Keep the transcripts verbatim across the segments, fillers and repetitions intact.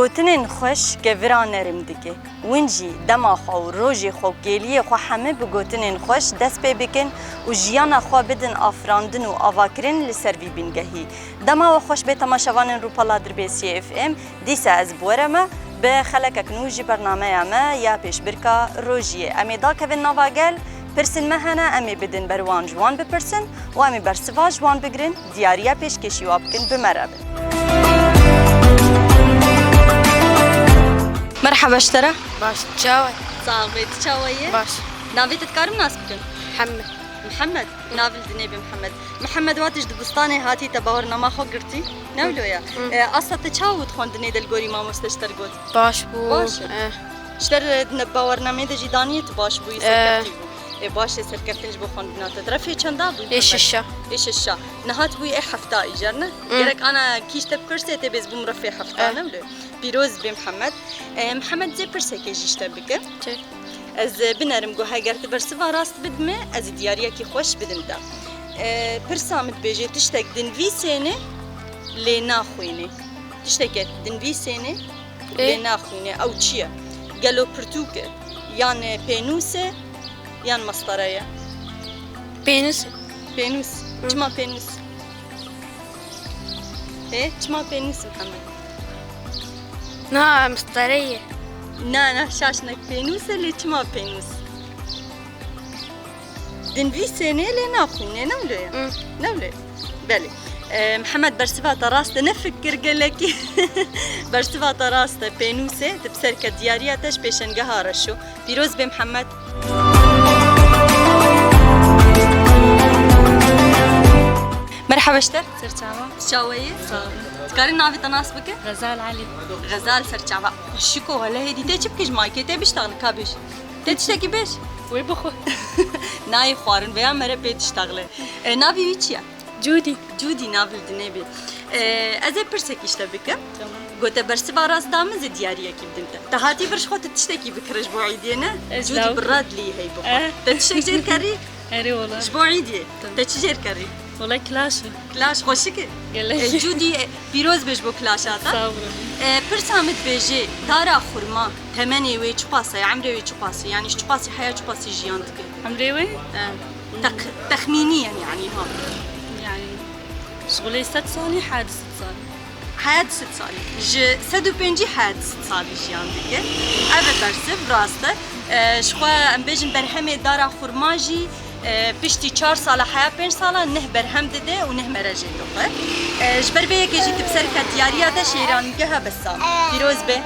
Gotinên xweş kevira nerm dike. Win jî dema xwe û rojê xwe û kêliyê xwe heme bi gotinên xweş dest pê bikin û jiyana xwe bidin afirandin û avakirin li ser vî bingehî. Dema we xweş bê temaşevanên Rûpela Dirbêsiyê F M, dîsa ez bi we re me bi xelekek nû ji bernameya me ya pêşbirka rojiyê. Em ê dakevin nava gel, pirsên me hene, em ê bidin ber wan, ji wan bipirsin û em ê bersiva ji wan bigirin. Diyariya pêşkêşî wa bikin, bi me re bin. Merhaba ji te re. Baş, çawa? Sax be, tu çawa yî? Baş. Navê te dikarim nas bikim? Mihemed. Mihemed? Nav li dinê be Mihemed. Mihemed, wa tu ji dibistanê hatî, te bawernama xwe girtî? Ne wilo ye? Hı. E, asta te çawa bû di xwendinê de li gorî mamoste ji te re got? Baş bû. Baş e. Eh. Ji te re di bawernameyê de jî daniyê tu baş bûyî, eh, serkeftî bû. Ê, baş e, serkeftin ji bo xwendina te. Refê çenda bûyî? Ê, hemen şeşa. Ê, şeşa. Niha tu bûyî ê hefta îcar, ne? Hı. Gerek ana kîş te bipirse, tê bêz bûm refê hefta, eh, ne wilo? Pîroz bê Mihemed. E, Mihemed, zê pirsekê jî ji te bikim. Çi? Ez, e, binerim ku heger tu bersiva rast bidime, ez ê diyariyekî xweş bidim te. E, pirsa min dibêje, tiştek dinivîsêne lê naxwîne. Tişteke dinivîsêne, ê, lê naxwîne. Ew çi ye? Gelo pirtûk e? Yan, e, pênûs e? Yan mestare ye? Pênûs e. Pênûs. Hı. Çima pênûs? Ê, çima pênûs, Mihemed? Na, mistare ye. Na, na, şaş nek, pênûs e, lê çima pênûs? Dinivîsêne lê naxwîne, ne wilo ye? Hı. Ne wilo ye? Belê. E, Mihemed, bersiva te rast e, ne fikir gelekî. Bersiva te rast e, pênûs e, tu bi ser ke diyariya te ji pêşengeha reşo. Pîroz bê Mihemed. Merhaba ji te. Ser çawa? Tu çawa yî? Sağ ol. Dikarî navê te nas bike? Xezal Elî. Xezal, ser çava. Xweşik o, hele hêdî te çi bike, ji maykê te biştaxile, ka bêj. Te tiştekî bêj. Wê bixwe. Nayê xwarin, veya mere pê tiştaxile. E, navê wî çi ye? Cûdî. Cûdî, nav li dinê bê. Ee, ez ê pirsekî ji te bikim. Tamam. Gote bersiva rast da min, zê diyariyekî bidim te. Te hatî vir ji xwe tu tiştekî bikire ji bo îdiyê, ne? Ez lawik im. Cûdî bi radlî hey bixwe. Eh. Te tiştek jêr kerî? Erê wala. Ji bo îdiyê. Tamam. Te çi jêr kerî? Wala kilaş e. Kilaş xweşik e. Gelek. Ee, Cûdî, e, pîroz be ji bo kilaşa te. Sağ olun. Ee, pirsa min dibêje, dara xurma, temenê wê çiqas e, emrê wê çiqas e? Yanî ji çiqasî heya, çiqasî jiyan dike? Emrê wê? Ee. Tex-, texmînî ye, yanî, ha. Yanî, şixulê sed salî, heya du sed salî. Heya du sed salî. Ji sed û pêncî heya du sed salî jiyan dike. Ev e bersiv, rast e. E, ji xwe em bêjin berhemê dara xurma jî, e, piştî çar sala, heya pênc sala neh berhem dide û neh mere jê dixwe. E, ji ber vê yekê jî tu bi ser ke diyariya te şêranîgeha besa. Pîroz be.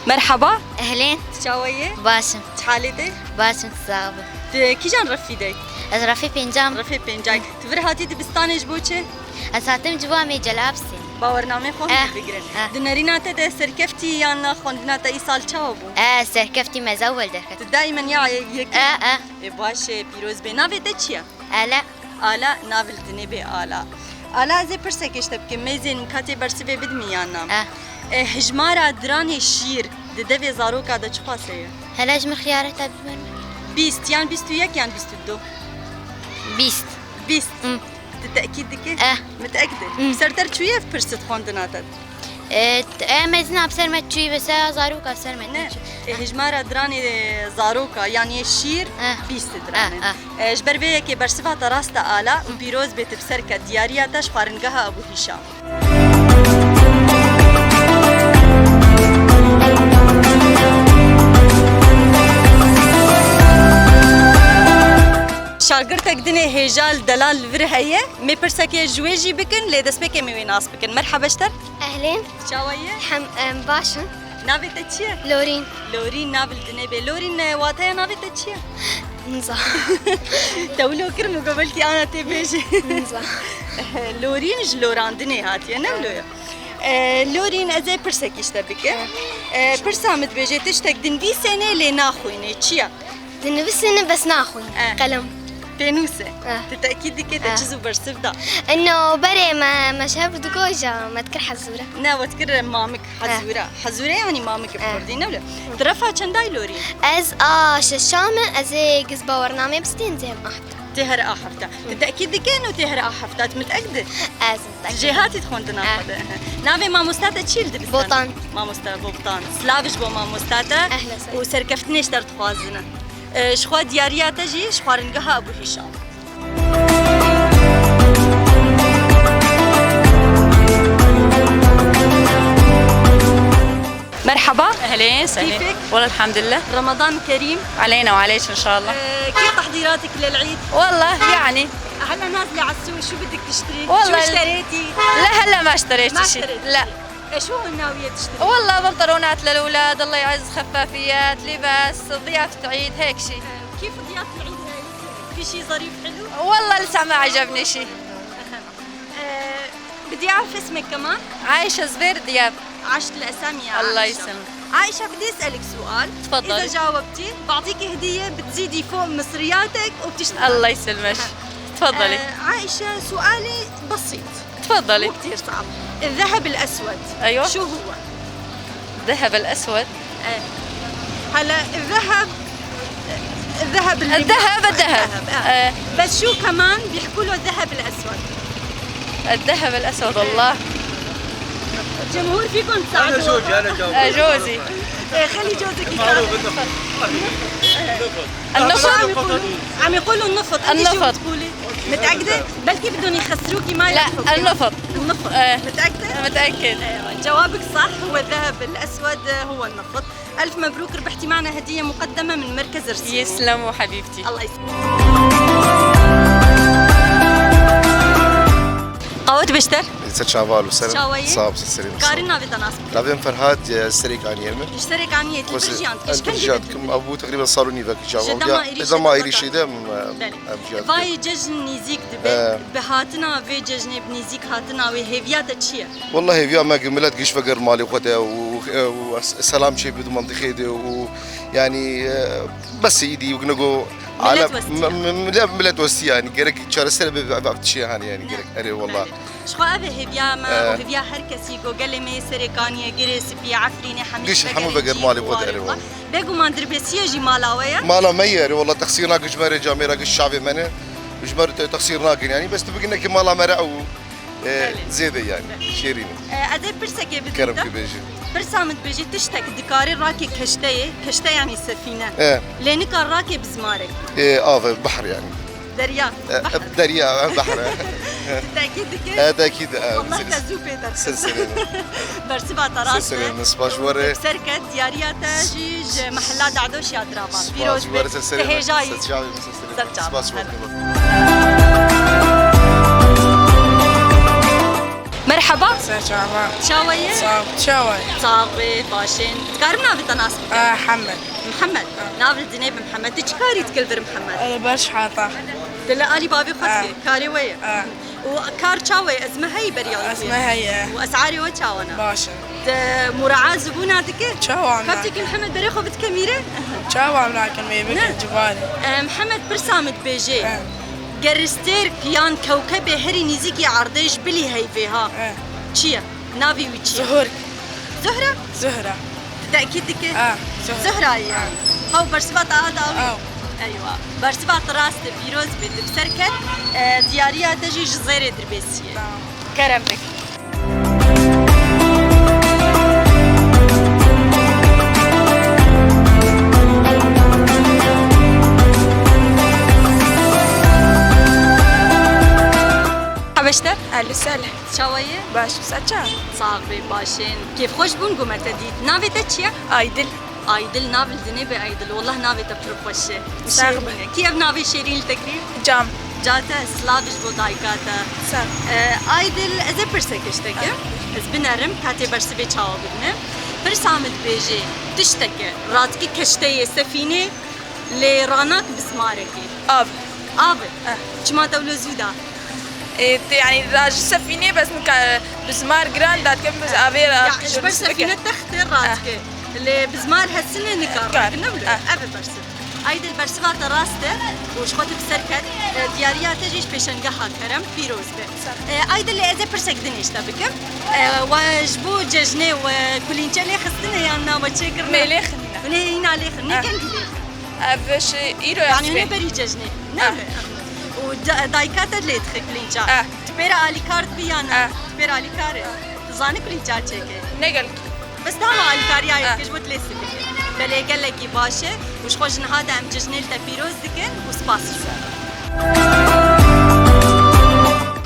Merhaba. Ehlên. Tu çawa yî? Baş im. Çi halê te? Baş im, sax be. Tu kîjan refî de yî? Ez refê pêncam. Refê pêncam. Tu vir hatî dibistanê ji bo çi? Ez hatim ji bo em ê cela bistînim. Bawernameyê xwe, eh, hûn bigirin. Eh. Di nerîna te de serkeftî yan na xwendina te îsal çawa bû? Eh, serkeftî, me ez ewel derket. Tu daîmen ya yek-, yekê? Eh, eh. Ê, baş e, pîroz be. Navê te çi ye? Ala. Ala, nav li dinê bê Ala. Ala, ez ê pirsekê ji te bikim, mêzên min katê bersivê bidimî yan na? Eh. E, hijmara diranê şîr di devê zaroka de çiqas heye? Hele ji min xiyareta biber me. Bîst, yan bîst û yek yan bîst û du? Bîst. Bîst. Hmm. Tu tekîd dikî? Eh. Mitekid î? Hmm. Ser te re çûye ev pirs di xwendina te de? E, t-, e, mezina bi ser me çûyî, bi ser zaroka bi ser me çûyî. Ne, e, hijmara diranê, e, zaroka, yanî şîr, eh, bîst diran e. Eh, eh. E, ji ber vê yekê bersiva te rast e Ala û pîroz bê tu bi ser ke diyariya te ji xwaringeha Ebû Hîşam. Şagirtek dinê hêja li delal li vir heye. Mê pirsekê ji wê jî bikin, lê destpêkê mê wê nas bikin. Merhaba ji te re. Ehlên. Çawa yî? Hem, em, baş im. Navê te çi ye? Lorîn. Lorîn, nav li dinê bê. Lorîn, e, wateya navê te çi ye? Niza. Te wilo kir min got belkî ana tê bêjî. Niza. Lorîn ji lorandinê hatiye, ne wilo ye? E, Lorîn, ez ê pirsekî ji te bikim. E, pirsa min dibêje, tiştek dinivîsêne lê naxwîne. Çi ye? Dinivîsîne bes naxwîne. Eh. Qelem. Pênûs e. Eh. Tu tekîd dike, te, eh, çi zû bersiv da? Ino berê me, me ji hev digoja, me dikir hezûre. Ne, we dikir mamik, eh, hezûre. Hezûre yanî mamik bi, eh, kurdî, ne wilo? Hı. Tu refa çendayî Lorîn? Ez a şeşa me, ez ê giz bawernameyê bistînim, zê em aht. Tê here a hefta. Tu tekîd dike eno tê here a hefta, tu mitekid î? Ez mitekid. Jêhatî dixwendina xwe de. Navê mamosta te çi li dibistan? Botan. Mamosta Botan. Silav ji bo mamosta te. Ehlen sehlen. Û serkeftinê ji te re dixwazin. E, ji xwe diyariya te jî ji xwaringeha Ebû Hîşam. مرحبا. أهلين، سهلين. كيفك؟ والله الحمد لله. رمضان كريم. علينا وعليك إن شاء الله. آه، كيف تحضيراتك للعيد؟ والله يعني. هلا نازلة على السوق، شو بدك تشتري؟ والله شو اشتريتي؟ لا، هلا ما اشتريت ما شي. اشتريتي لا. شي؟ إيه، شو ناوية تشتري؟ والله بنطلونات للأولاد، الله يعز، خفافيات، لباس، ضيافة عيد، هيك شي. آه، كيف ضيافة العيد هاي؟ في شي ظريف حلو؟ والله لسه ما عجبني شي. آه، بدي أعرف اسمك كمان؟ عايشة زبير دياب. عاشت الأسامي يا الله عائشة. يسلمك. عائشة، بدي أسألك سؤال. تفضلي. إذا جاوبتي، بعطيكي هدية، بتزيدي فوق مصرياتك وبتشتغلي. الله يسلمك. أها. تفضلي. آه، عائشة، سؤالي بسيط. تفضلي. مو كتير صعب. الذهب الأسود. أيوة. شو هو؟ الذهب الأسود. إيه. هلا الذهب، الذهب اللي الذهب، الذهب. الذهب، آه. إيه. بس شو كمان بيحكوا له الذهب الأسود؟ الذهب الأسود، والله. الجمهور فيكم تساعدوه. أنا زوجي، أنا جاوب. آه، جوزي. إيه، خلي جوزك يجاوب. النفط. عم يقولوا، عم يقولوا النفط. أنت شو النفط. بتقولي؟ متأكدة؟ بلكي بدهم يخسروكي، ما لا، يربحوكي. النفط. النفط. إيه. متأكدة؟ متأكد. إيه، جوابك صح، هو الذهب الأسود هو النفط. ألف مبروك، ربحتي معنا هدية مقدمة من مركز رسوم. يسلموا حبيبتي. الله يسلمك. قوت بشتر؟ Ser çava û ser. Çawa yî? Sağ ol, ser serê. Karin navê te nas bikin? Navê min Ferhat, e, Serêkaniyê min. Ji Serêkaniyê tî, birjiyan dikî? Ji kengî de tî? Abû teqrîben sal û nîvek çawa. Ji dema êrîşê de. Ji dema êrîşê de, em, Belê. Em ciya dike. Vayê cejn nîzîk dibe. He. Bi hatina vê cejnê, bi nîzîk hatina wê, hêviya te çi ye? Wallah hêviya me ku milet giş veger malê xwe de û, û selam çê bidin mantixê de û, yanî, e, bes êdî wek nego Milet alem, westî. M-, m-, milet, milet westî yanî. Gerek çareser be, be, be, tiştê hanê yanî, gerek. Erê wallah. Belê. Ji xwe ev e hêviya me û hêviya her kesî ku gelê me yê Serêkaniyê, Girê Spî, Efrînê, hemî Giş hemû veger malê xwe de, erê wallah. Bêguman dirbêsiyê jî mala we ye? Mala me ye, erê wallah, texsîr nakin ji me re, camêra giş çavê me ne. Ji me re te-, texsîr nakin yanî, bes tu bigine ki mala me re ew, e, zêde yanî, şêrîn e. E, ez ê pirsekê bidim te. Kerem ki bêjî. Pirsa min dibêjî, tiştek dikarî rakê keşteyê, keşte yanî sefîne. E. Lê nikar rakê bizmarek. E, av e, behr yanî. Derya, e, behr. Derya, e, behr e. Tekîd dike? E, tekîd, e, wallah te zû pê derxist. Ser serê min. Bersiva te rast e. Ser serê min, spas ji we re. Ser ket, diyariya te jî ji mehela Dehdoşiya Diravan. Pîroz be. Spas ji we re, ser serê min. Te hêja yî. Ser çavê min, ser serê min. Ser çavê. Spas ji we re. Merheba. Ser çava. Çawa yî? Sağ ol. Çawa yî? Sax be, başên. Dikarim navê te nas bikim? Ehemed. Mihemed. Nav li dinê bi Mihemed. Tu çi karî dikî li vir Mihemed? Li ber şihata. Tu li alî bavê xwe dikî? Karê we ye? Û kar çawa ye? Ez me heyî beriya wî. Ez me heye. Û esarê we çawa ne? Baş e. Tu mura'a zibûna dikî? Çawa em nakin? Ka tu dikî Mihemed berê xwe bidike mîrê? Çawa em nakin wê bikin ciwarê? E, Mihemed pirsa min dibêjê. Ger stêrk yan kewkebê herî nîzîkî erdê ji bilî heyvê ha. Çi ye? Navê wî çi ye? Zuhur. Zuhra? Zuhra. Tu tekîd dikî? A, Zuhra. Zuhra ye. A. Hew bersiva te a dawî? Ew. Eywa. Bersiva te rast e, pîroz be, tu bi ser ket, e, diyariya te jî ji zêrê dirbêsiyê. Tamam. Kerem bik. Habeşte? Ehlen sehlen. Çawa yî? Baş, sen çawa? Sax be, başên. Kêfxweş bûn ku me te dît. Navê te çi ye? Aydil. Aydil, nav li dinê be Aydil. Wallah navê te pir xweş e. Sax be. Şêrîn e. Kî ev navê şêrîn li te kirî? Cam. Ca te, silav ji bo dayika te. Sax. E, Aydil, ez ê pirseke ji te kim. Ez binerim, ka tê bersivê çawa bidine. Pirsa min dibêje, tişteke, radikî keşteyê, sefînê, lê ranak bizmarekê. Av. Av e. Eh. Çima te wilo zû da? Ê, tê, yanî, ra ji sefînê bes nika bizmar giran da dikim, bes avê ra. Ya, ji ber sefîne textê radike. Lê bizmar hesine nikar. Nikar. Radike, ne wilo? Eh. Ev e bersiv. Aydil, bersiva te rast e û ji xwe tu bi ser ket. E, diyariya te jî ji pêşengeha kerem pîroz be. Sağ ol. E, Aydil, lê ez ê pirsek din ji te bikim. E, we ji bo cejnê we kulînçe lê xistine yan na we çêkirine? Mê lê xistine. Hûn ê hîna lê xin. Nê kengî lê xin? Ev ji îro ya. Yanî hûn ê berî cejnê. Ne? Ah. Ev. Da- Dayika te lê dixik lînca. Eh. Tu pê re alîkar dibî yan na? Eh. Tu pê re alîkar e. Tu zanî ku lînca çêke? Ne gelek. Bes dama alîkariya yê Eh. dike ji bo tu lê sivî. Belê gelekî baş e û ji xwe ji niha de em cejnê li te pîroz dikin û spas ji we.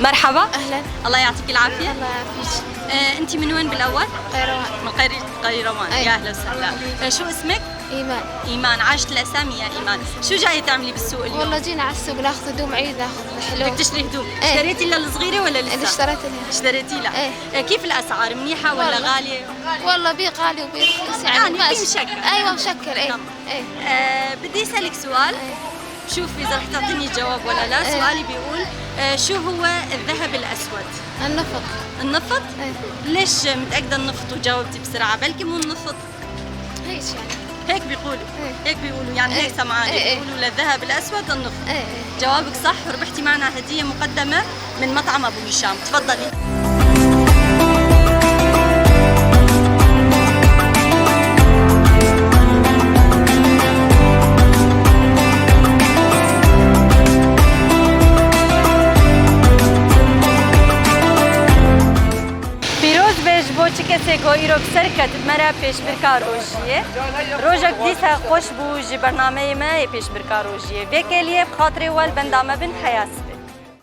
Merhaba. Ehlen. Allah yatîkî afiyet. Allah yafîk. Ee, inti min wen bil ewwel? Qayrawan. Min qayri-, qayrawan. Ay. Ya ehlen sehlen. Ee, şu ismek? إيمان. إيمان، عاشت الأسامي يا إيمان. شو جاية تعملي بالسوق اليوم؟ والله جينا على السوق ناخذ هدوم عيد، ناخذ حلو. بدك تشتري هدوم. إيه. اشتريتي للصغيرة ولا لسه؟ اللي اشتريت لها. اشتريتيها؟ إيه. إيه، كيف الأسعار؟ منيحة ولا والله. غالية؟ والله بي غالي وبي رخيص، يعني، يعني، في ماشي. مشكل. أيوة، مشكل، إيه. تمام. إيه. آه، بدي أسألك سؤال. إيه. شوفي إذا رح تعطيني جواب ولا لا. إيه. سؤالي بيقول، آه، شو هو الذهب الأسود؟ النفط. النفط؟ إيه. ليش متأكدة النفط وجاوبتي بسرعة؟ بلكي مو النفط. هيك يعني. هيك بيقولوا. إيه. هيك بيقولوا، يعني، إيه. هيك سمعانة. إيه، إيه. بيقولوا للذهب الأسود النفط. إيه، إيه. جوابك صح، ربحتي معنا هدية مقدمة من مطعم أبو هشام. تفضلي. Pîroz be ji bo çi kesê ku îro bi ser ket bi me re pêşbirka rojiyê. Rojek dîsa xweş bû ji bernameyê me yê pêşbirka rojiyê. Vê kêliyê bi xatirê we li benda me bin, heya sibê.